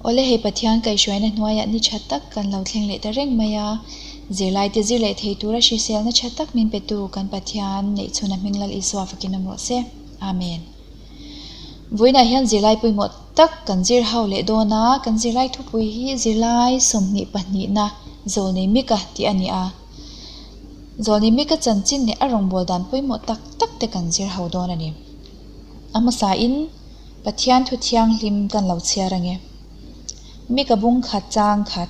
Awle hei Pathian kaihhruaina hnuaiah ni tha tak kan lo thleng leh ta reng mai a, zirlaite zir leh thei tura hriselna tha tak min petu kan Pathian neihchhun a hming Lal Isua fakin awm rawh se. Amen. Vawiinah hian zirlai pawimawh tak kan zir ho leh dawn a, kan zirlai thupui hi zirlai 22na Zawlnei Mika tih a ni a. Zawlnei Mika chanchin leh a rawngbâwl dan pawimawh tak tak te kan zir ho dawn a ni. A hmasain Pathian thu thianghlim kan lo chhiar ange. Mika bung khat chang khat.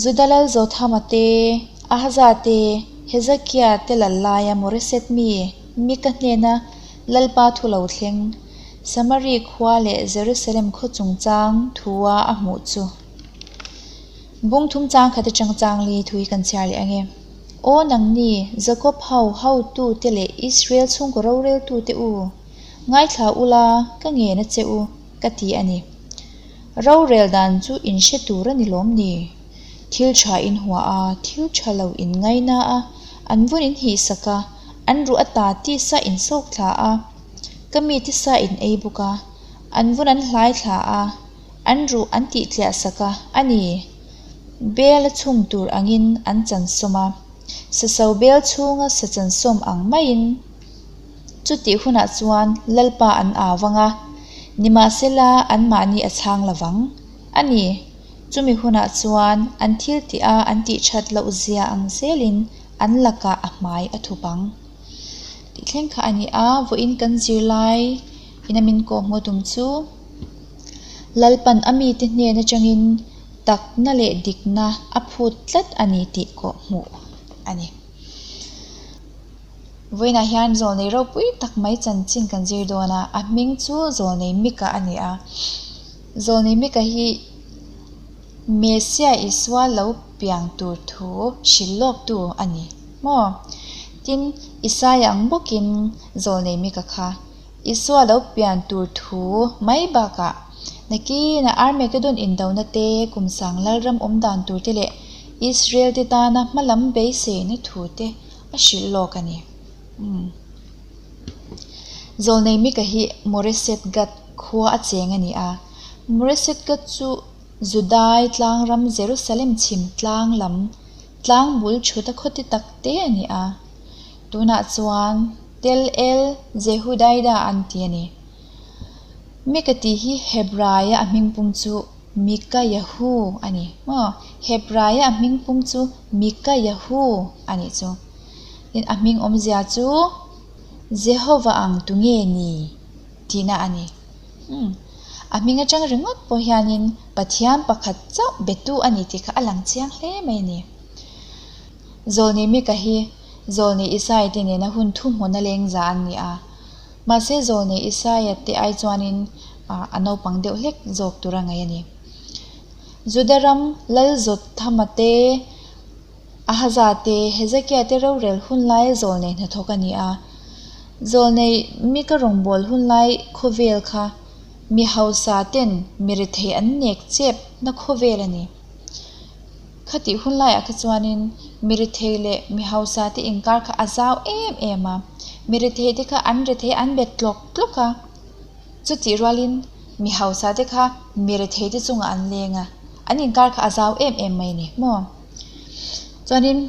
Juda lal Jothama te, Ahaza te, Hezekia te lal laia Moreset mi Mika hnena Lalpa thu lo thleng, Samari khua leh Jerusalem khaw chungchang thua a hmuh chu. Bung thum chang khat atang chang li thu hi kan chhiar leh ange. Aw nangni, Jakob ho hotute leh Israel chhungkaw roreltute u, ngaithla ula ka ngen a che u, ka ti a ni. Rorel dan chu in hre tur a ni lawm ni? Thil tha in hua a, thil tha lo in ngaina a, an vun in hihsak a, an ruh ata tisa in sawk thla a, ka mi tisa in ei bawk a, an vun an hlai thla a, an ruh an tih tliah sak a, a ni. Bel a chhum tur angin an chansawm a, saso bel chhunga sa chansawm ang maiin chutih hunah chuan Lalpa an au vang a, nimahsela anmahni a chhang lo vang. A ni, chumi hunah chuan an thil tih a an tih that loh zia ang zelin an lakah a hmai a thup ang. Tih thleng kha a ni a, vawiin kan zirlai ina min kawhhmuh tum chu. Lalpan a mite hnen atangin takna leh dikna a phut tlat a ni tih kawh hmuh a ni. Vawiinah hian zawlnei ropui tak mai chanchin kan zir dawn a, a hming chu Zawlnei Mika a ni a. Zawlnei Mika hi Messiah Isua lo piang tur thu hrilh lawktu a ni maw? Tin, Isaia ang bawkin Zawlnei Mika kha Isua lo pian tur thu mai bakah nakinah Armageddon indona te, kum sang lalram awm dan tur te leh Israel te tana hma lam beiseina thu te a hrilh lawk a ni. Umm. Zawlnei Mika hi Moreset Gath khua a cheng a ni a. Moreset Gath chu Judai tlangram Jerusalem chhim tlang lam tlang bul thut a khawti tak te a ni a. Tunah chuan Tel El Jehudaida an ti a ni. Mika tih hi Hebraia a hmingpum chu Mikayahu a ni maw? Hebraia a hmingpum chu Mikayahu a nih chu. Tin, a hming awmzia chu Jehovah ang tu nge ni tihna a ni. Umm, a hming atang ringawt pawh hianin Pathian pakhat chauh betu a ni tih kha a lang chiang hle mai a ni. Zawlnei Mika hi Zawlnei Isaia te nena hun thuhmun a leng za an ni a. Mahse Zawlnei Isaia te ai chuanin a naupang deuh hlek zawk tur a ngaih a ni. Juda ram Lal Jothama te, Ahaza te, Hezekia te rorel hun laia Zawlnei hnathawk a ni a. Zawlnei Mika rawngbâwl hun lai khawvel kha mi hausa ten mi rethei an nek chep na khawvel a ni. Khatih hun laiah kha chuanin mi rethei leh mi hausa te inkar kha a zau em em a, mi rethei te kha an rethei an bet tlawk tlawk a, chutih rualin mi hausa te kha mi rethei te chungah an leng a, an inkar kha a zau em em mai a ni maw. Chuanin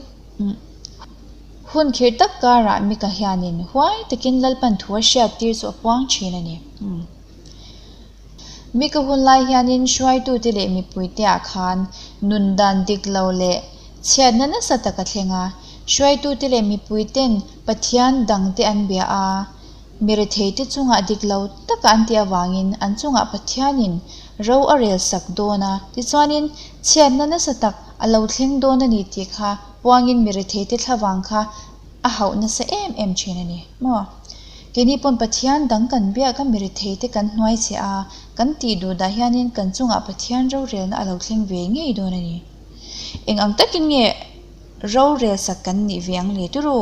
hun khirh tak karah Mika hianin huai takin Lalpan thu a hriat tir chu a puang thin a ni. Mi ka hun lai hianin hruaitute leh mipuiteah khan nun dan dik lo leh chhiatna nasa tak a thleng a. Hruaitute leh mipuiten Pathian dangte an bia a, mi retheite chungah dik lo taka an tih avangin an chungah Pathianin ro a rel sak dawn a. Tichuanin chhiatna nasa tak a lo thleng dawn a ni tih kha puangin mi retheite thlavang kha a hauh nasa em em thin a ni maw? Keini pawn Pathian dang kan biak a mirethei te kan hnuai che a, kan tih duh dah hianin kan chungah Pathian rorelna a lo thleng ve ngei dawn a ni. Eng ang takin nge rorel sak kan nih ve ang le turu?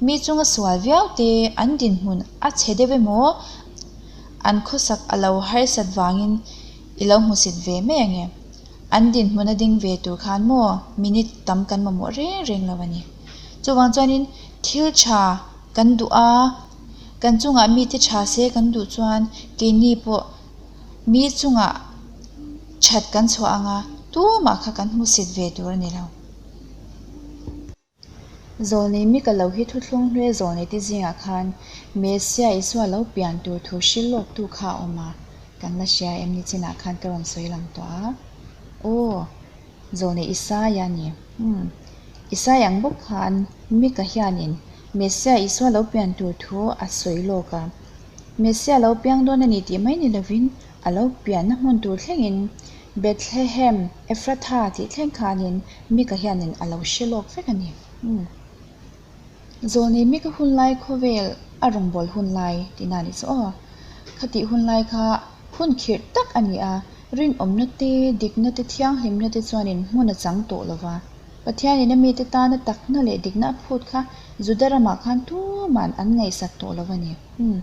Mi chunga sual viau te an dinhmun a chhe deuh emaw an khawsak a lo harsat vangin i lo hmusit ve mai ang e. An dinhmun a ding ve tur khan maw minute tam kan mamawh reng reng lo a ni. Chuvang chuanin thil tha kan duh a, kan chungah mite tha se kan duh chuan keini pawh mi chungah That kan chhuah anga tumah kha kan hmusit ve tur a ni lo. Zawlnei Mika lo hi thuthlung hlui zawlnei te zingah khan Messia Isua lo pian tur thu hrilh lawktu kha a awm a, kan la hria em ni chinah khan ka rawn sawi lang tawh a. Aw, zawlnei Isaia a ni. Umm, Isaia ang bawk khan Mika hianin Messia Isua lo pian tur thu a sawi lawk a. Messia lo piang dawn a ni tih mai ni lovin a lo pianna hmun tur thlengin Bethlehem, Ephratha tih thleng khanin Mika hianin a lo hre lawk vek a ni. Umm. Zawlnei Mika hun lai khawvel a rawngbâwl hun lai tihna a nih chu aw. Khatih hun lai kha hun khirh tak a ni a, rinawmna te, dikna te, thianghlimna te chuanin hmun a chang tawh lo va. Pathianin a mite tana takna leh dikna a phut kha Juda ramah khan tuman an ngaihsak tawh lo a ni. Umm.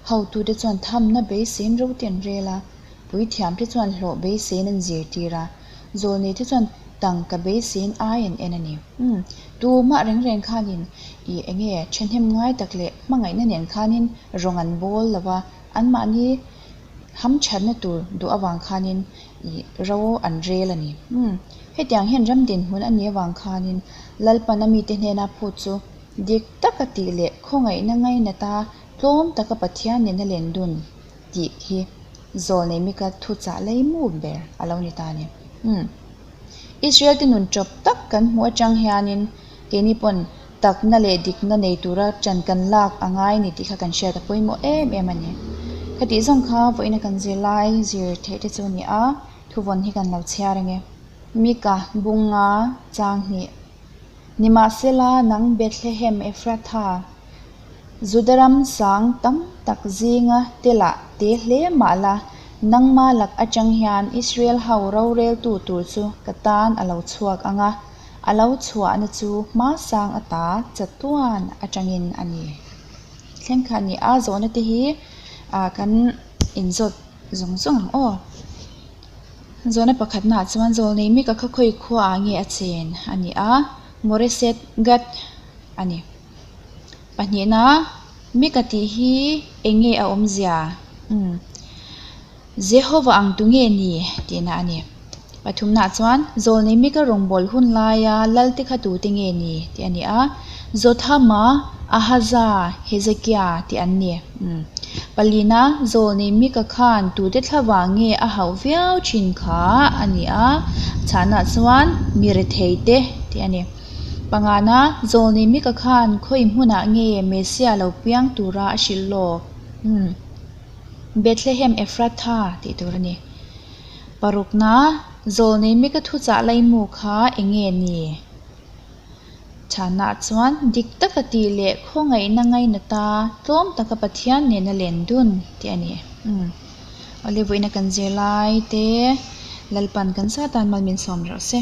Hotute chuan thamna beiseiin roti an rel a, puithiamte chuan hlawh beiseiin an zirtir a, zawlneite chuan tangka beiseiin ai an en a ni. Umm, tumah reng reng khanin i enge thahnem ngai tak leh hmangaihna nen khanin rawng an bawl lo va, anmahni hamthatna tur duh avang khanin i ro an rel a ni. Umm, hetiang hian ram dinhmun a nih avang khanin Lalpan a mite hnena phut chu dik taka tih leh khawngaihna ngainata Tlawm taka Pathian nena len dun tih hi Zawlnei Mika thuchah leimu ber a lo ni ta a ni. Umm. Israel te nun tawp tak kan hmuh atang hianin keini pawn takna leh dikna nei tura ṭan kan lak a ngai ni tih kha kan hriat a pawimawh em em a ni. Khatih zawng kha vawiina kan zirlai zir theih te chu a ni a, thuvawn hi kan lo chhiar ang e. Mika bunga chang hnih. Nimahsela, nang Bethlehem Ephratha, Juda ram sang tam tak zinga telah te hle mah la, nangma lak atang hian Israel ho roreltu tur chu ka tan a lo chhuak ang a, a lo chhuahna chu hmasang ata chatuan atangin a ni. Thleng kha ni a, zawhna te hi kan inzawt zawng zawng ang aw. Zawhna pakhatnaah chuan zawlnei Mika kha khawi khuaah nge a chen a ni a, Moreset Gath a ni. Pahnihna, Mika tih hi eng nge a awmzia? Umm. Jehovah ang tu nge ni? tihna a ni. Pathumnaah chuan zawlnei Mika rawngbâwl hun laia lalte kha tute nge ni? tih a ni a, Jothama, Ahaza, Hezekia tih an ni. Umm. Palina, zawlnei Mika khan tute thla vang nge a hauh viau thin kha a ni a, chhanah chuan mi rethei te tih a ni. Pangana, zawlnei Mika khan khawi hmunah nge Messia lo piang tura a hrilh lawk? Umm. Bethlehem Ephratha tih tur a ni. Parukna, zawlnei Mika thuchah laimu kha eng nge ni? Chhanah chuan dik taka tih leh khawngaihna ngainata tlawm taka Pathian nena len dun tih a ni. Umm. Awle vawiina kan zirlai te Lalpan kan sa tan mal min sawm rawh se.